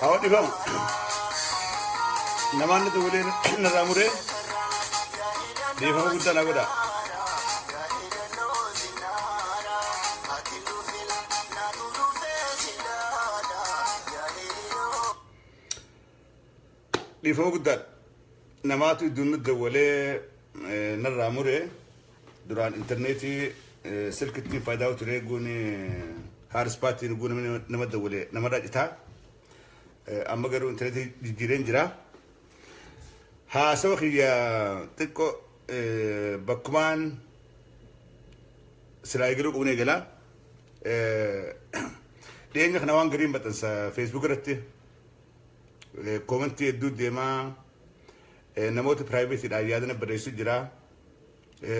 Hawa dhifama. Namaan nuti waliin narraa muree dhiifama guddaa naa godha. Dhiifama guddaadha. Namaatu iddoon nutti dawwalee narraa muree. Duraan intarneetii silkitti faayidaa ture, guun hotspot-iin guu nama dawwalee namarraa citaa. Amma garuu intarneetii jijjiireen jira. Haasawa kiyya xiqqoo bakkumaan silaa eegaluu qabun eegala. Dhiyeenya kana waan gariin maxxansa Facebook irratti. Comment-ii hedduu deemaa, namoota private-iidhaan yaada na barreessu jira.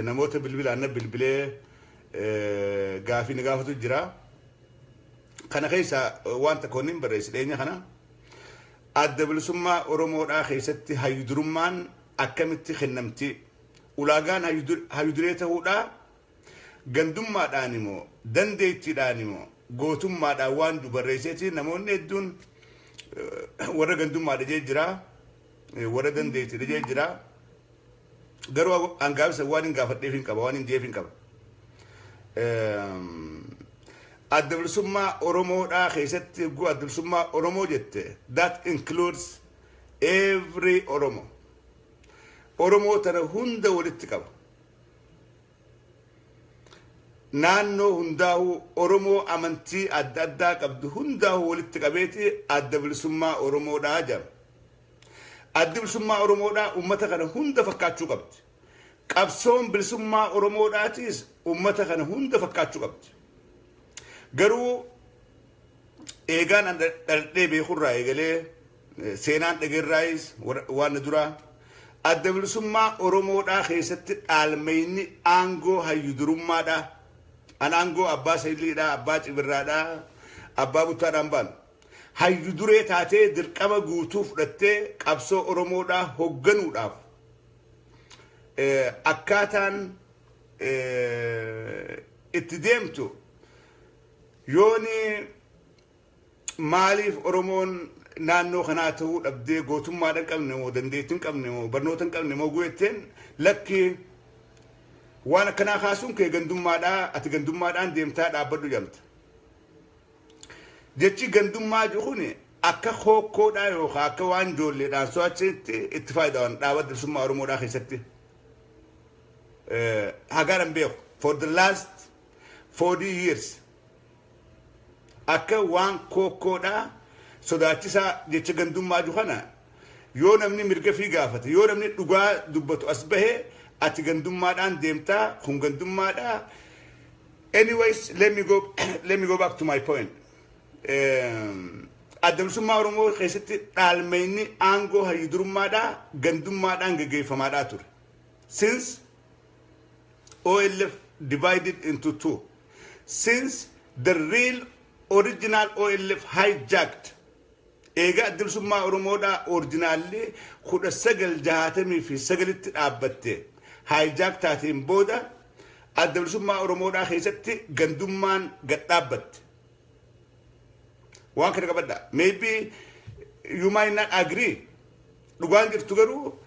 Namoota bilbilaan na bilbilee gaafii na gaafatu jira. Kana keessa waan takka wanni hin barreesse dhiyeenya kana. Adda Bilisummaa Oromoodhaa keessatti hayyudurummaan akkamitti kennamti? Ulaagaan hayyuduree ta'uudhaa gandummaadhaan immoo, dandeettiidhaan immoo, gootummaadhaan waan barreesseeti namoonni hedduun warra gandummaadha jee jira, warra dandeettiidha jee jira. Garuu hangaafisa waan hin gaafadheef hin qaba, waan hin jeef hin qaba. Adda Bilisummaa Oromoodhaa keessatti yogguu Adda Bilisummaa Oromoo jette, that includes every Oromo. Oromoo tana hunda walitti qaba. Naannoo hundaa'uu, Oromoo amantii adda addaa qabdu hundaa'uu walitti qabeeti Adda Bilisummaa Oromoodhaa jedhama. Addi Bilisummaa Oromoodhaa uummata kana hunda fakkaachuu qabdi. Qabsoon bilisummaa Oromoodhaatiis uummata kana hunda fakkaachuu qabdi. Garuu eegaan an dhaladhee beekurraa eegalee, seenaan dhageerraayis, waan duraa Adda Bilisummaa Oromoodhaa keessatti dhaalmayni aangoo hayyudurummaadhaa. An aangoo abbaa sayiliidhaa, abbaa cibirraadhaa, abbaa buttaadhaan baanu. Hayyu duree taatee dirqama guutuu fudhattee qabsoo Oromoodhaa hoogganuudhaaf akkaataan itti deemtu yooni maaliif Oromoon naannoo kanaa ta'uu dhabdee, gootummaadha hin qabne moo, dandeettii hin qabne moo, barnoota hin qabne moo guetteen, lakki, waan akkanaa kaasuun kee gandummaadhaa, ati gandummaadhaan deemtaa, dhaabbadhu jedhamta. Jechi gandummaa jiru kun akka kookkoodhaa yookaan akka waan ijoolleedhaan so'achitti itti fayyadaman dhaaba Bilisummaa Oromoodhaa keessatti. Hagaadhaan beeku, for the last 40 years akka waan kookkoodhaa sodaachisaa jecha gandummaa jiru kana, yoo namni mirga fi gaafate, yoo namni dhugaa dubbatu as bahee, ati gandummaadhaan deemtaa, kun gandummaadhaa. Anyways, let me go back to my point. Adda Bilisummaa Oromoo keessatti dhaalmayni aangoo hayyudurummaadhaa gandummaadhaan gaggeeffamaadhaa ture. Since OLF divided into two, since the real original OLF hijacked, eega Adda Bilisummaa Oromoodhaa original-li 1969-tti dhaabbatte hijack taateen booda. Adda Bilisummaa Oromoodhaa keessatti gandummaan gad dhaabbatte. Waan kana qabadha. Maybe you might not agree. Dhugaan jirtu garuu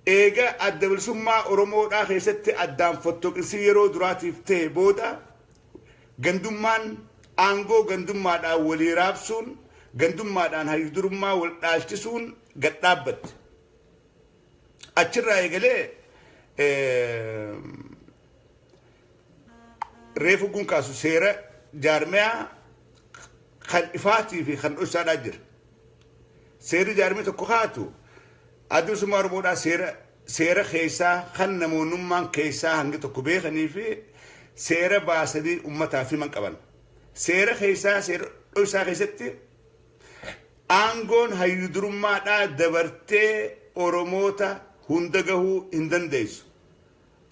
eega Adda Bilisummaa Oromoodhaa keessatti addaan fottoqinsi yeroo duraatiif ta'e booda, gandummaan, aangoo gandummaadhaan walii raabsuun, gandummaadhaan hayyudurummaa wal dhaalchisuun gad dhaabbatte. Achirraa eegalee reefu gun kaasu seera jaarmiyaa kan ifaatii fi kan dhoksaadhaa jira. Seerri jaarmee tokko kaatu, Adda Bilisummaa Oromoodhaa seera keessaa kan namoonnummaan keessaa hangi tokko beekanii fi seera baasanii ummataaf himan qaban. Seera keessaa, seera dhoksaa keessatti aangoon hayyudurummaadhaa dabartee Oromoota hunda gahuu hin dandeessu.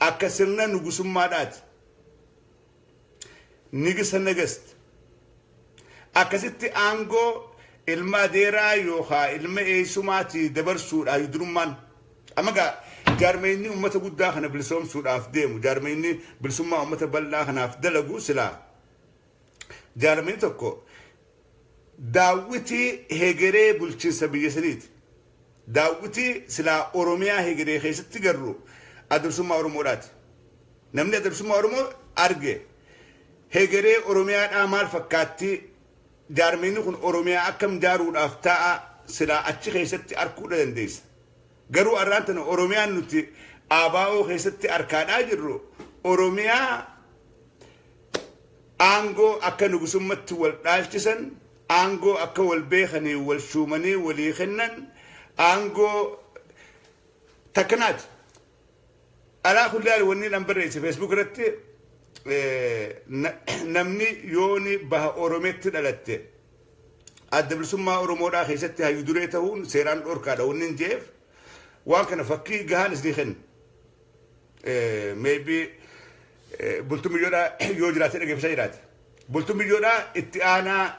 Akka sirna nugusummaadhaati. Nigisa nagast. Akkasitti aangoo ilma adeeraa yookaan ilma eessumaatii dabarsuudha hayyudurummaan. Amma gaa jaarmeenyi uummata guddaa kana bilisoomsuudhaaf deemu, jaarmeenyi bilisummaa uummata bal'aa kanaaf dalagu, silaa jaarmeenyi tokko daawwitii hegeree bulchiinsa biyya saniiti. Daawwitii silaa Oromiyaa hegeree keessatti garru Adda Bilisummaa Oromoodhaati. Namni Adda Bilisummaa Oromoo arge hegeree Oromiyaadhaa maal fakkaatti, jaarmeenyi kun Oromiyaa akkam jaaruudhaaf taa'a, silaa achi keessatti arguudha dandeessa. Garuu arraan tana Oromiyaan nuti ABO keessatti arkaadhaa jirru Oromiyaa aangoo akka nugusummaatti wal dhaalchisan, aangoo akka wal beekanii wal shuumanii walii kennan, aangoo takkanaati. Alaa kulli wanni an barreesse Facebook irratti, namni yooni baha Oromeetti dhalatte Adda Bilisummaa Oromoodhaa keessatti hayyu duree ta'uun seeraan dhorkaadha wanni hin jeef, waan kana fakkii gahaan isinii kenna. Maybe Bultuu Biyyoodhaa yoo jiraate dhageeffachaa jiraate. Bultuu Biyyoodhaa itti aanaa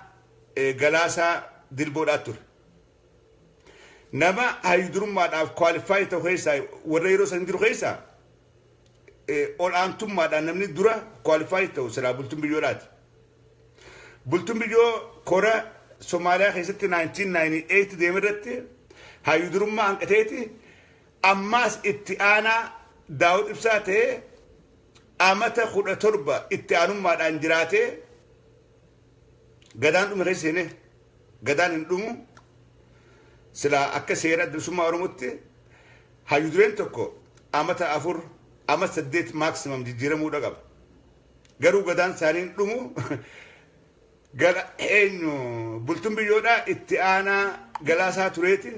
Galaasaa Dilboodhaa ture. Nama hayyudurummaadhaaf qualify ta'u keessaa, warra yeroo san jiru keessaa, ol aantummaadhaan namni dura qualify ta'u silaa Bultuun Biyyoodhaati. Bultuun Biyyoo kora Somaaliyaa keessatti 1998 deeme irratti hayyudurummaa hanqateeti ammaas itti aanaa Daawud Ibsaa ta'ee amata 17 itti aanummaadhaan jiraatee gadaan dhume keessa seenee. Gadaan hin dhumu. Silaa akka seera Adda Bilisummaa Oromootti hayyudureen tokko amata 4, ama 8 maximum jijjiiramuudha qaba. Garuu gadaan isaanii hin dhumu. Gala eenyu, Bultuun Biyyoodhaa itti aanaa Galaasaa tureeti.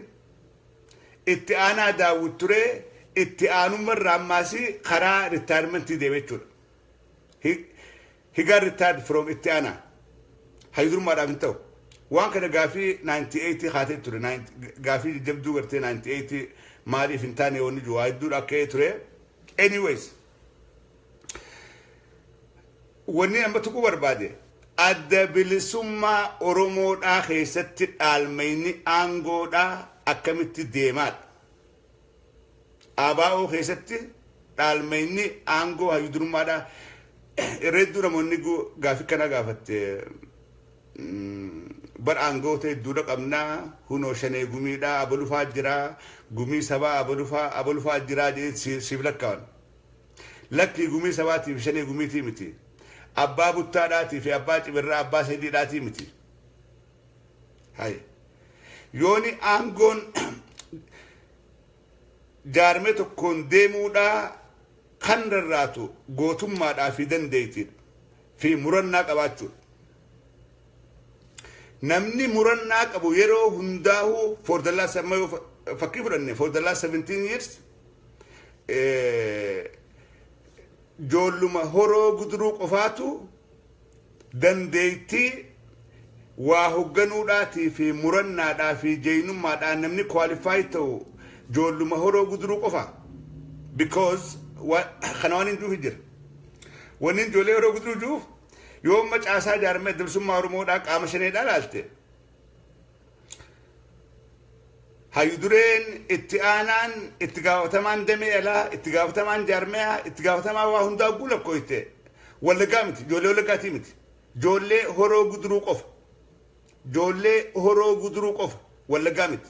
Itti aanaa Daawwit turee, itti aanummarraa ammaasii karaa retirementii deeme jechuudha. He got retired from itti aanaa. Hayyudurummaadhaaf hin ta'u. Waan kana gaafii 98 kaatee ture. Gaafii jajjabduu gartee 98 maaliif hin taane wanni jiru waa hedduudha akka ture. Anyways. Wanni amma tuquu barbaade, Adda Bilisummaa Oromoodhaa keessatti dhaalmayni aangoodhaa akkamitti deemaadha. ABO keessatti dhaalmayni aangoo hayyudurummaadhaa irra hedduu namoonni gaafii kana gaafatte, bar aangoota hedduudha qabnaa, hunoo shanee gumiidhaa abalufaa jiraa, gumii sabaa abalufaa abalufaa jiraa jedhee siif lakkaawan. Lakkii, gumii sabaatiif shanee gumiitii miti. Abbaa buttaadhaatii fi abbaa cibirraa abbaa sadiidhaatii miti. Hay. Yooni aangoon jaarmee tokkoon deemuudhaa kan rarraatu gootummaadhaa fi dandeettiidha fi murannaa qabaachuudha. Namni murannaa qabu yeroo hundaa'uu, for the last, amma yoo fakkii fudhanne, for the last 17 years joolluma Horoo Guduruu qofaatu dandeettii waa hoogganuudhaatii fi murannaadhaa fi jeenyummaadhaan namni qualify ta'u joolluma Horoo Guduruu qofa. Because kana waan hin juuf jira. Wanni ijoollee Horoo Guduruu juuf, yoo amma caasaa jaarmee Adda Bilisummaa Oromoodhaa qaama shaneedhaa ilaalte, Hayyudureen itti aanaan, itti gaafatamaan damee alaa, itti gaafatamaan jaarmeyaa, itti gaafatamaan waa hundaa guula koyte Wallaggaa miti, ijoollee Wallaggaatii miti, ijoollee Horoo Guduruu qofa, ijoollee Horoo Guduruu qofa, Wallaggaa miti.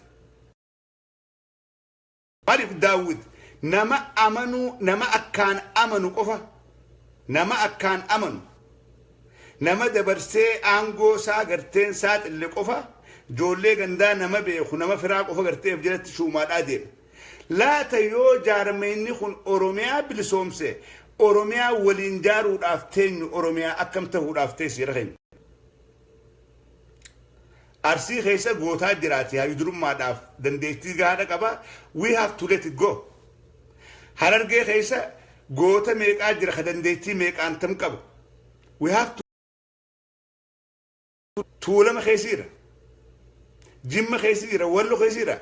Maaliif? Daawwit nama amanuu, nama akkaan amanu qofa, nama akkaan amanu, nama dabarsee aangoo isaa garteen saaxille qofa, ijoollee gandaa nama beeku, nama firaa qofa garteef jalatti shuumaadhaa deema. Laata yoo jaarmeenni kun Oromiyaa bilisoomse, Oromiyaa waliin jaaruudhaaf teenyu, Oromiyaa akkam ta'uudhaaf teessi jara keenya? Arsii keessa gootaa jiraati, hayyudurummaadhaaf dandeettii gahaadha qaba. We have to let it go. Harargee keessa goota meeqaa jira ka dandeettii meeqaan tam qabu? We have to. Tuulama keessa jira. Jimma keessa jira. Wallo keessa jira.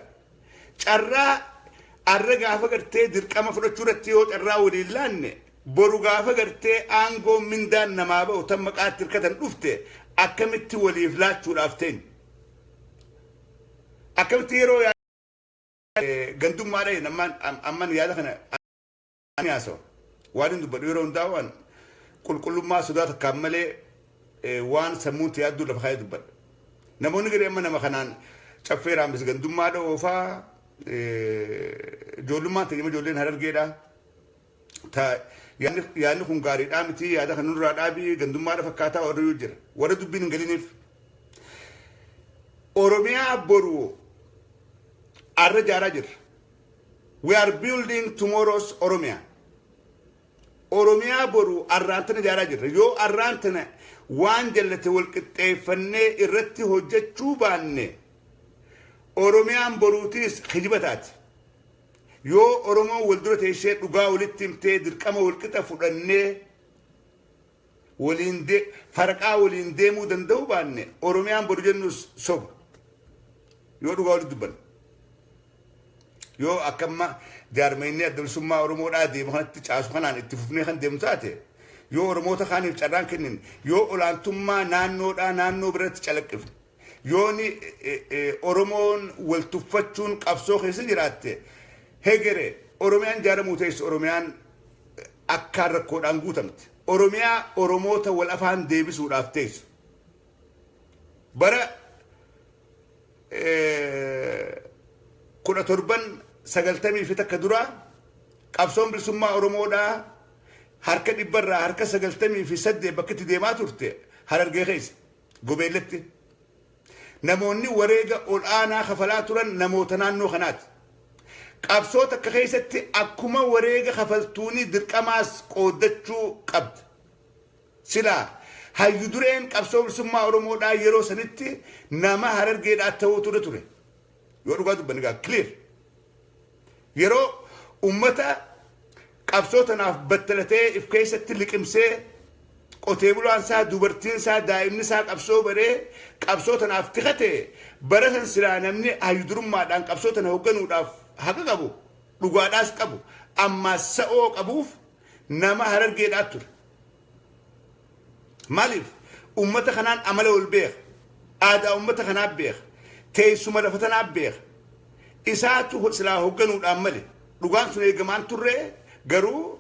Carraa arra gaafa gartee dirqama fudhachuu irratti yoo carraa waliin laanne, boru gaafa gartee aangoo mindaan namaa ba'u tan maqaatti hirkatan dhufte, akkamitti waliif laachuudhaaf teenya? Akkamitti yeroo gandummaadha ammaan amman yaada kana ani haasawa. Waan hin dubbadhu yeroo hundaa waan qulqullummaa sodaa takkaan malee, waan sammuun yaadduu lafa kaayee dubbadha. Namoonni garee amma nama kanaan caffee raambis gandummaadha oofaa, ijoollummaan ta'e, ijoolleen Harargeedha. Ta yaadni kun gaariidhaa miti, yaada kan nurraa dhaabii, gandummaadha fakkaataa warra yoo jira. Warra dubbiin hin galiniif. Oromiyaa boru arra jaaraa jirra. We are building tomorrow's Oromia. Oromiyaa boru arraan tana ijaaraa jirra. Yoo arraan tana waan jallate wal qixxeeffannee irratti hojjechuu baanne, Oromiyaan boruutiis kijiba taati. Yoo Oromoon wal dura teessee dhugaa walitti himtee, dirqama wal qixa fudhannee waliin faraqaa waliin deemuu danda'uu baanne, Oromiyaan boru jennus soba. Yoo dhugaa walitti dubbanne. Yoo akkamma jaarmeenni Adda Bilisummaa Oromoodhaa deemu kanatti caasu kanaan itti fufnee kan deemu taate, yoo Oromoota kaaniif carraan kennin, yoo olaantummaa naannoodhaa naannoo biratti calaqqifne, yoo ni Oromoon wal tuffachuun qabsoo keessa jiraatte, hegere Oromiyaan ijaaramuu teessu Oromiyaan akkaan rakkoodhaan guutamte. Oromiyaa Oromoota wal afaan deebisuudhaaf teessu. Bara 1791 duraa qabsoon bilisummaa Oromoodhaa harka dhibbarraa harka 98 bakka itti deemaa turte Harargee keessa Gobeelletti. Namoonni wareega ol aanaa kafalaa turan namoota naannoo kanaati. Qabsoo takka keessatti akkuma wareega kafaltuuni dirqamaas qooddachuu qabda. Silaa hayyu dureen qabsoo bilisummaa Oromoodhaa yeroo sanitti nama Harargeedhaa ta'uu ture. Yoo dhugaa dubbanni gaa clear. Yeroo ummata qabsoo tanaaf battalatee if keessatti liqimsee, qotee bulaan isaa, dubartiin isaa, daa'imni isaa qabsoo baree qabsoo tanaaf tikate, bara san silaa namni hayyu durummaadhaan qabsoo tana hoogganuudhaaf haqa qabu, dhugaadhaas qabu, ammaas sa'oo qabuuf nama Harargeedhaa ture. Maaliif? Ummata kanaan amala wal beeka. Aadaa ummata kanaa beeka. Teessuma lafa tanaa beeka. Isaatu silaa hoogganuudhaan male. Dhugaan sun eegamaan turre, garuu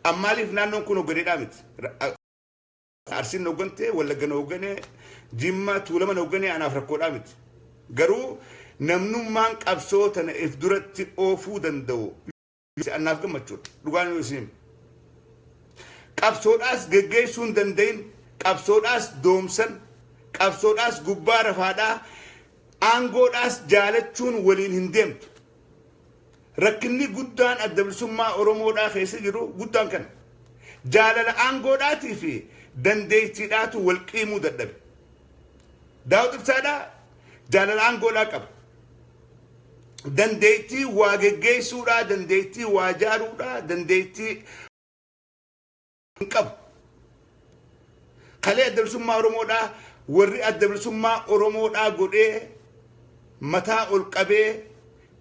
ammaaliif naannoon kun hoogganeedhaa miti. Arsiin hooggante, Wallaggan hooggane, Jimma, Tuulaman hooggane, anaaf rakkoodhaa miti. Garuu namnummaan qabsoo tana if duratti oofuu danda'u anaaf gammachuudha. Dhugaan yoo isin qabsoodhaas geggeessuu hin danda'in, qabsoodhaas doomsan, qabsoodhaas gubbaa rafaadhaa, aangoodhaas jaalachuun waliin hin deemtu. Rakkinni guddaan Adda Bilisummaa Oromoodhaa keessa jiru guddaan kana. Jaalala aangoodhaatii fi dandeettiidhaatu wal qiimuu dadhabe. Daawud Ibsaadhaa jaalala aangoodhaa qaba. Dandeettii waa geggeessuudhaa, dandeettii waa jaaruudhaa, dandeettii hin qabu. Kalee Adda Bilisummaa Oromoodhaa warri Adda Bilisummaa Oromoodhaa godhee mataa ol qabee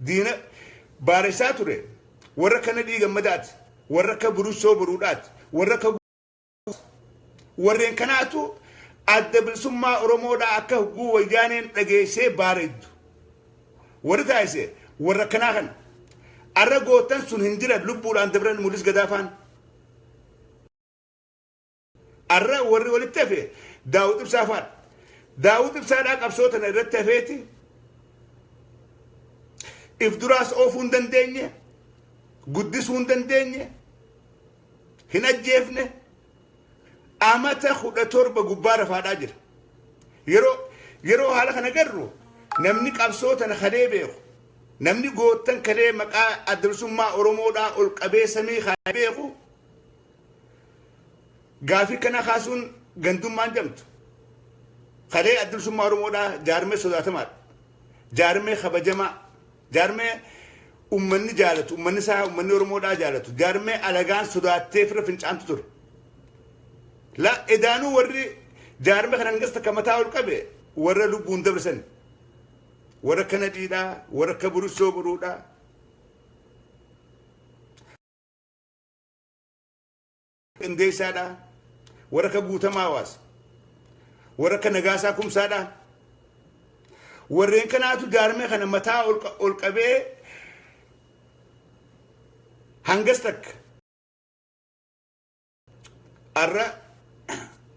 diina baaressaa ture warra kana dhiigammadaati, warra akka Burushoo Boruudhaati, warra akka warreen kanaatu Adda Bilisummaa Oromoodhaa akka hogguu Wayyaaneen dhageessee baareeddu warri taasise warra akkanaa kana. Arra goottan sun hin jiran, lubbuudhaan dabran. Mul'is Gadaafaan. Arra warri walitti hafe Daawud Ibsaa faadha. Daawud Ibsaadhaa qabsoo tana irratti hafeeti if duraas oofuu hin dandeenye, guddisuu hin dandeenye, hin ajjeefne, amata 17 gubbaa rafaadhaa jira. Yeroo haala kana garru, namni qabsoo tana kalee beeku, namni goottan kalee maqaa Adda Bilisummaa Oromoodhaa ol qabee samii kaayee beeku, gaafii kana kaasuun gandummaan jamtu. Kalee Adda Bilisummaa Oromoodhaa jaarmee sodaatamaadha. Jaarmee kabajamaa, jaarmee ummanni jaalatu, ummanni isaa, ummanni Oromoodhaa jaalatu, jaarmee alagaan sodaattee fira fincaantu ture. La edaanuu warri jaarmee kana hangas takka mataa ol qabe warra lubbuun dabarsan. Warra akka Nadhiidhaa, warra akka Burussoo Boruudhaa. Qindeessaadhaa, warra akka Guutamaa Hawaas, warra akka Nagaasaa Kumsaadhaa. Warreen kanaatu jaarmee kana mataa ol qabee hangas takka. Arra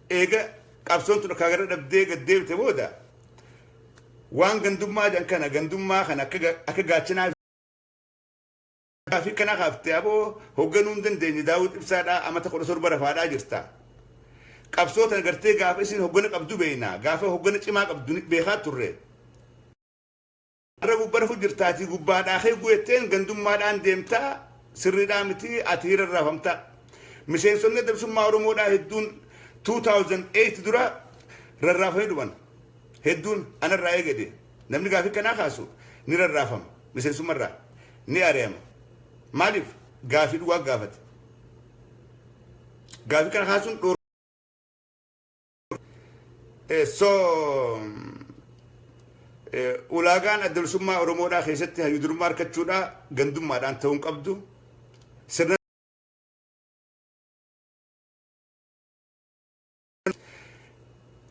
eega qabsoon tun akka gara dhabdee gad deebite booda, waan gandummaa jedhan kana, gandummaa kana akka gaachanaa fi kana kaaftee, aboo hoogganuu hin dandeenye. Daawud Ibsaadhaa amata 17 rafaadhaa jirta. Qabsoo tana gartee gaafa isin hoggana qabdu beekna, gaafa hoggana cimaa qabdu beekaa turre. Har'a gubbaa rafu jirtaatii gubbaadhaa kee gu'etteen gandummaadhaan deemtaa, sirriidhaa miti, ati hira raafamtaa. Miseensonni Adda Bilisummaa Oromoodhaa hedduun 2008 dura rarraafamanii dhuman. Hedduun anarraa eegale. Namni gaafii kanaa kaasu ni rarraafama. Miseensummarraa ni ari'ama. Maaliif? Gaafii dhugaa gaafate. Gaafii kana kaasuun dhoor. So ulaagaan Adda Bilisummaa Oromoodhaa keessatti hayyudurummaa argachuudhaa gandummaadhaan ta'uu hin qabdu. Sirna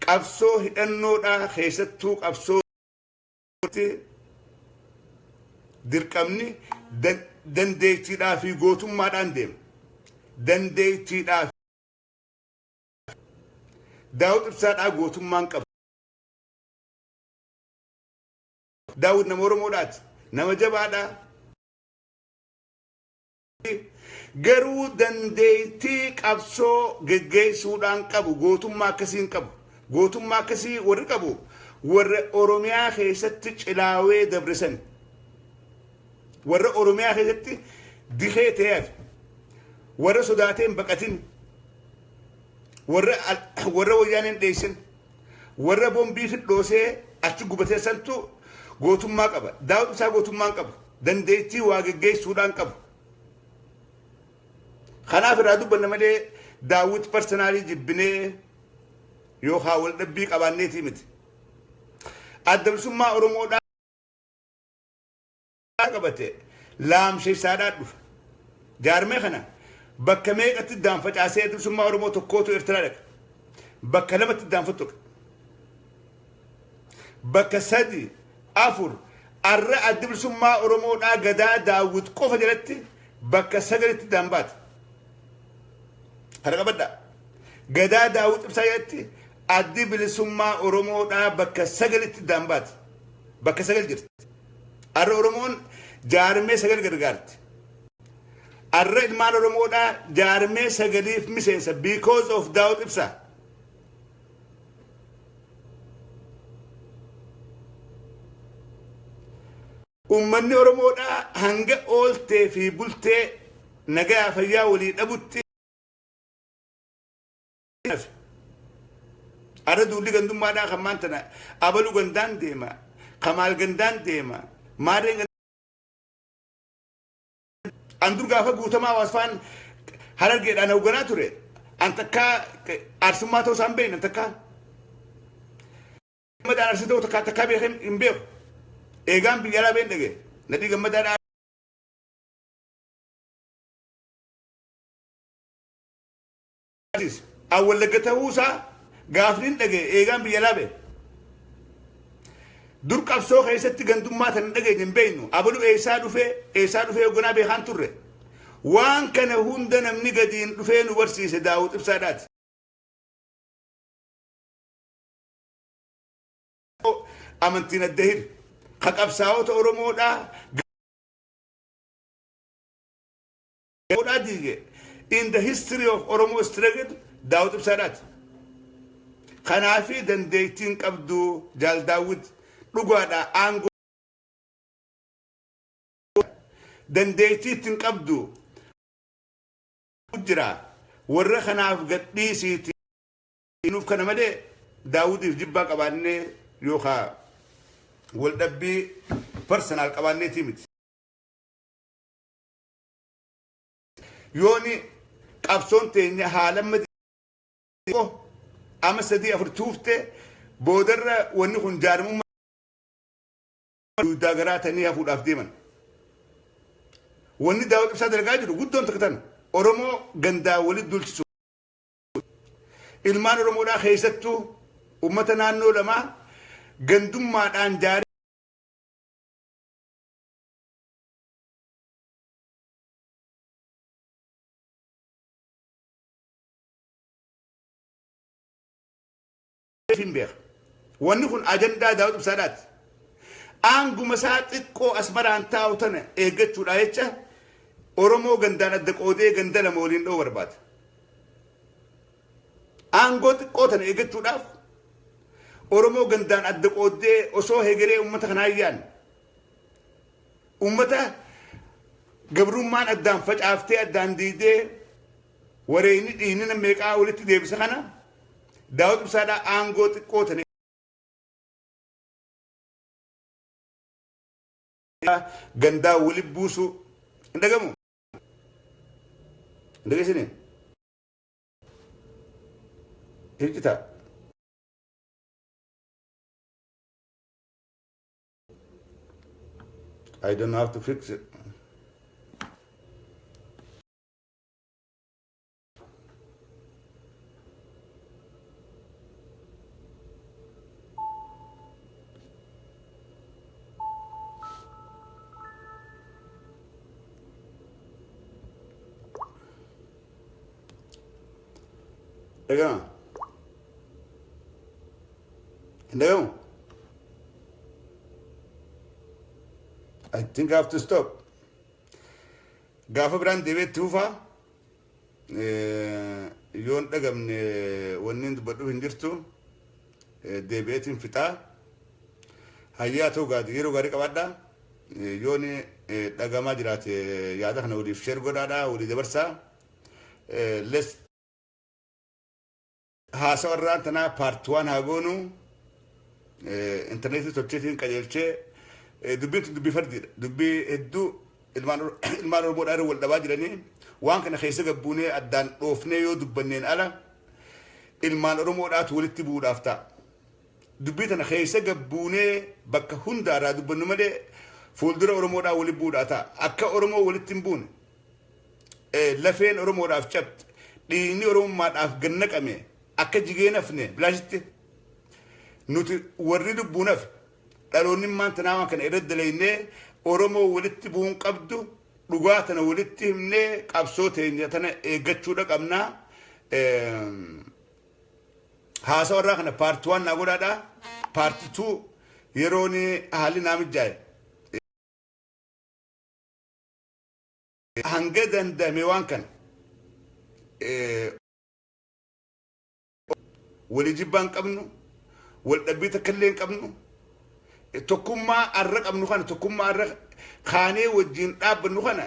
qabsoo hidhannoodhaa keessattuu qabsoo dirqamni dandeettiidhaa fi gootummaadhaan deema. Dandeettiidhaa Daawud Ibsaadhaa gootummaan qaba. Daawud nama Oromoodhaati. Nama jabaadhaa. Garuu dandeettii qabsoo geggeessuudhaan qabu gootummaa akkasii hin qabu. Gootummaa akkasii warri qabu warra Oromiyaa keessatti cilaawee dabrisan. Warra Oromiyaa keessatti dikee ta'ee hafe. Warra sodaatee hin baqatin. Warra Wayyaaneen dheessin. Warra bombii fidhoosee achi gubatee santu gootummaa qaba. Daawud Ibsaa gootummaa hin qabu. Dandeettii waa geggeessuudhaan qabu. Kanaaf irraa dubbanna malee Daawwit personally jibbinee yookaan wal dhabbii qabaanneetii miti. Adda Bilisummaa Oromoodhaa qabate laamsheessaadhaa dhufe. Jaarmee kana bakka meeqatti daan facaasee Adda Bilisummaa Oromoo tokkootu Eertiraa dhaqa. Bakka lamatti daan fottoqa. Bakka sadi, afur, arra Adda Bilisummaa Oromoodhaa gadaa Daawwit qofa jalatti bakka sagalitti daan baate. Kana qabadhaa. Gadaa Daawwit Ibsaa jalatti Addi Bilisummaa Oromoodhaa bakka sagalitti daan baate. Bakka sagal jirti. Arra Oromoon jaarmee sagal gargaarti. Arra ilmaan Oromoodhaa jaarmee sagaliif miseensa because of Daawud Ibsaa. Uummanni Oromoodhaa hanga ooltee fi bultee nagayaa fayyaa walii dhabutti arra duulli gandummaadhaa kan maan tana abalu gandaan deema, kamaal gandaan deema, maarreen an dur gaafa Guutamaa Hawaasfaan Harargeedhaan hoogganaa ture, an takkaa Arsummaa ta'uu isaan beekne, an takkaa Gammadaan Arsii ta'uu takkaa takkaa beekee hin beeku. Eegaan biyya alaa been dhagee Nadhii Gammadaadhaa An Wallagga ta'uu isaa Gaafni dhagaye eegaan biyya laabe. Dur qabsoo keessatti gandummaa tan dhageenye hin beeknu. Abalu eessaa dhufee, eessaa dhufee hoogganaa beekaan turre. Waan kana hunda namni gadiin dhufee nu barsiise Daawud Ibsaadhaati. Amantiin adda hiri. Ka qabsaa'ota Oromoodhaa Oromoodhaa diige. In the history of Oromo struggle, Daawud Ibsaadhaati. Kanaafi dandeettiin qabdu Jaal Daawud dhugaadha, aangoo dandeettii ittiin qabdu jira. Warra kanaaf gadhiisiiti nuuf kana malee Daawudiif jibbaa qabaannee yookaan waldhabbii personal qabaanneetii miti. Yooni qabsoon teenya haalamma ama sadii afur tuufte boodarra wanni kun jaarmummaa dugdaa garaa tanii hafuudhaaf deeman. Wanni Daawud Ibsaa dalagaa jiru guddoon takka tana. Oromoo gandaa walitti dulchisu. Ilmaan Oromoodhaa, keessattuu uummata naannoo lamaa gandummaadhaan jaaree hin beeka. Wanni kun ajandaa Daawud Ibsaadhaati. Aanguma isaa xiqqoo asmaraan taa'u tana eeggachuudha jecha Oromoo gandaan adda qoodee ganda lama waliin dha'uu barbaada. Aangoo xiqqoo tana eeggachuudhaaf Oromoo gandaan adda qooddee osoo hegeree uummata kanaa hin yaadne, uummata gabrummaan addaan facaaftee addaan diidee wareeyni dhiinina meeqaa walitti deebisa kana, Daawud Ibsaadhaa aangoo xiqqoo tana gandaa wali buusuu hin dhagamu. Hin dhageessine? Hircitaa. I don't know how to fix it. Dhagama. Hin dhagamu? I think I have to stop. Gaafa biraan deebi'etti fufaa. Yoon dhagamne wanni dubbadhuuf hin jirtu, deebi'eetiin fixaa. Hayyaa ta'u gaadi, yeroo gaarii qabaadhaa. Yoon dhagamaa jiraate yaada kana waliif share godhaadhaa, walii dabarsaa. Les haasawa irraan tanaa part 1 haa goonu. Intarneetii tolcheetiin qajeelchee, dubbiin tun dubbii fardiidha. Dubbii hedduu ilmaan Oromoodhaa irra wal dhabaa jiranii waan kana keessa gabbuunee addaan dhoofnee yoo dubbanneen ala ilmaan Oromoodhaatu walitti bu'uudhaaf ta'a. Dubbii tana keessa gabbuunee bakka hundaarraa dubbannu malee fuuldura Oromoodhaa walitti bu'uudhaa ta'a. Akka Oromoo walitti hin buune, lafeen Oromoodhaaf cabxe, dhiigni Oromummaadhaaf gannaqame akka jigee nafne bilaashitti, nuti warri lubbuun hafe dhaloonni maantanaa waan kana irratti dalaynee Oromoo walitti bu'uun qabdu, dhugaa tana walitti himnee qabsoo teenya tana eeggachuudha qabnaa. Haasawa irraa kana part 1 naa godhaadha. Part 2 yeroon haalli naa mijaa'e. Hanga danda'ame waan kana walii jibbaa hin qabnu, wal dhabbii takka illee hin qabnu, tokkummaa arra qabnu kana, tokkummaa arra kaanee wajjin dhaabbannu kana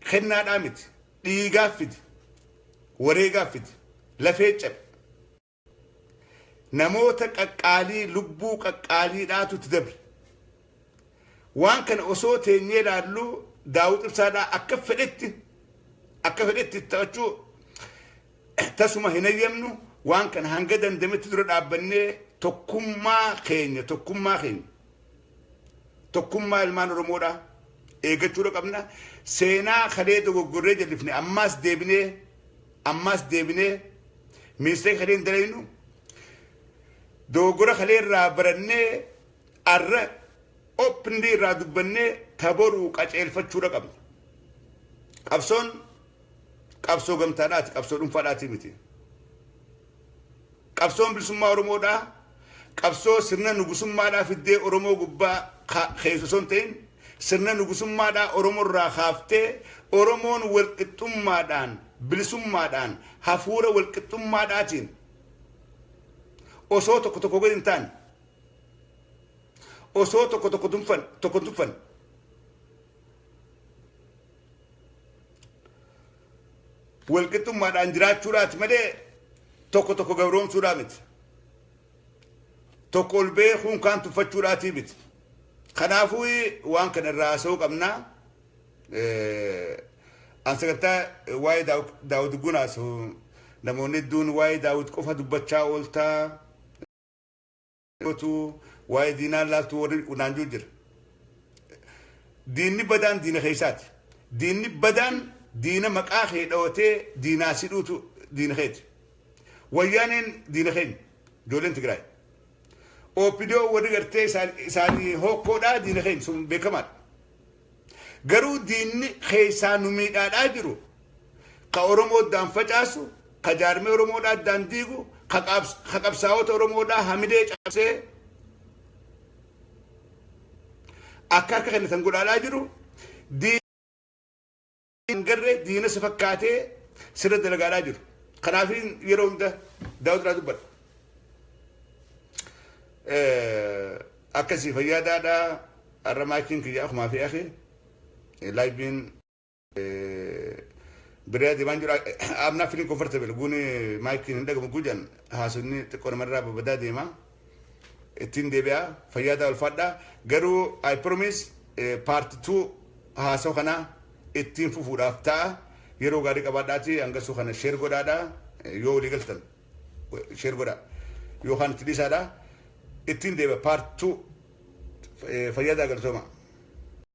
kennaadhaa miti, dhiigaaf fidi, wareegaaf fidi, lafee cabe. Namoota qaqqaalii, lubbuu qaqqaaliidhaatu itti dabre. Waan kana osoo teenyee ilaallu Daawud Ibsaadhaa akka fedhetti itti taphachuu tasuma hin hayyamnu. Waan kana hanga dandametti dura dhaabbannee tokkummaa keenya, tokkummaa keenya, tokkummaa ilmaan Oromoodhaa eeggachuudha qabna. Seenaa kalee dogoggorree jallifne ammaas deebinee Mistake kalee hin dalaynu. Dogoggora kalee irraa barannee arra openly irraa dubbannee taboruu qaceelfachuudha qabna. Qabsoon qabsoo gamtaadhaati, qabsoo dhuunfaadhaati miti. Qabsoon bilisummaa Oromoodhaa qabsoo sirna nugusummaadhaa fiddee Oromoo gubbaa keessa osoo hin ta'in, sirna nugusummaadhaa Oromoo irraa kaaftee Oromoon walqixxummaadhaan, bilisummaadhaan, hafuura walqixxummaadhaatiin osoo tokko tokko gadi hin taane, osoo tokko tokko tunfan tokko tuffan, walqixxummaadhaan jiraachuudhaati malee tokko tokko gabroomsuudhaa miti. Tokko ol beekuun kaan tuffachuudhaatii miti. Kanaafuu waan kana irraa haasa'uu qabnaa. An sagantaa waa'ee Daawud Gunaas namoonni hedduun waa'ee Daawud qofa dubbachaa ooltaa, waa'ee diinaan laaltuu warri naanjuu jira. Diinni badaan diina keessaati. Diinni badaan diina maqaa kee dhawatee diinaa sidhuutu diina keeti. Wayyaaneen diina keenya, ijoolleen Tigraay. OPDO warri gartee isaanii hokkoodhaa diina keenya, sun beekamaadha. Garuu diinni keessaa nu miidhaadhaa jiru ka Oromoo addaan facaasu, ka jaarmee Oromoodhaa addaan diigu, ka qabsaa'ota Oromoodhaa hamilee cabsee akka harka kennatan godhaadhaa jiru, diina garree diina si fakkaatee sirra dalagaadhaa jiru. Kanaaf yeroo hunda Daawud irraa dubbadha. Akkasii fayyaadaadhaa. Har'a maakiin kiyya akumaa fi akhi liveiin biree deemaan jiru. I'm not feeling comfortable. Guuni maakiin hin dhagamu gujan haasofni xiqqoo namarraa babbadaa deema. Ittiin deebi'a, fayyaadaa, ulfaadhaa. Garuu I promise, part 2 haasoo kana ittiin fufuudhaaf ta'a. Yeroo gaarii qabaadhaati hangasuu kana share godhaadha. Yoo walii galtan share godhaa yookaan itti dhiisaadha. Ittiin deebi'a part 2. Fayyadaa, galatooma.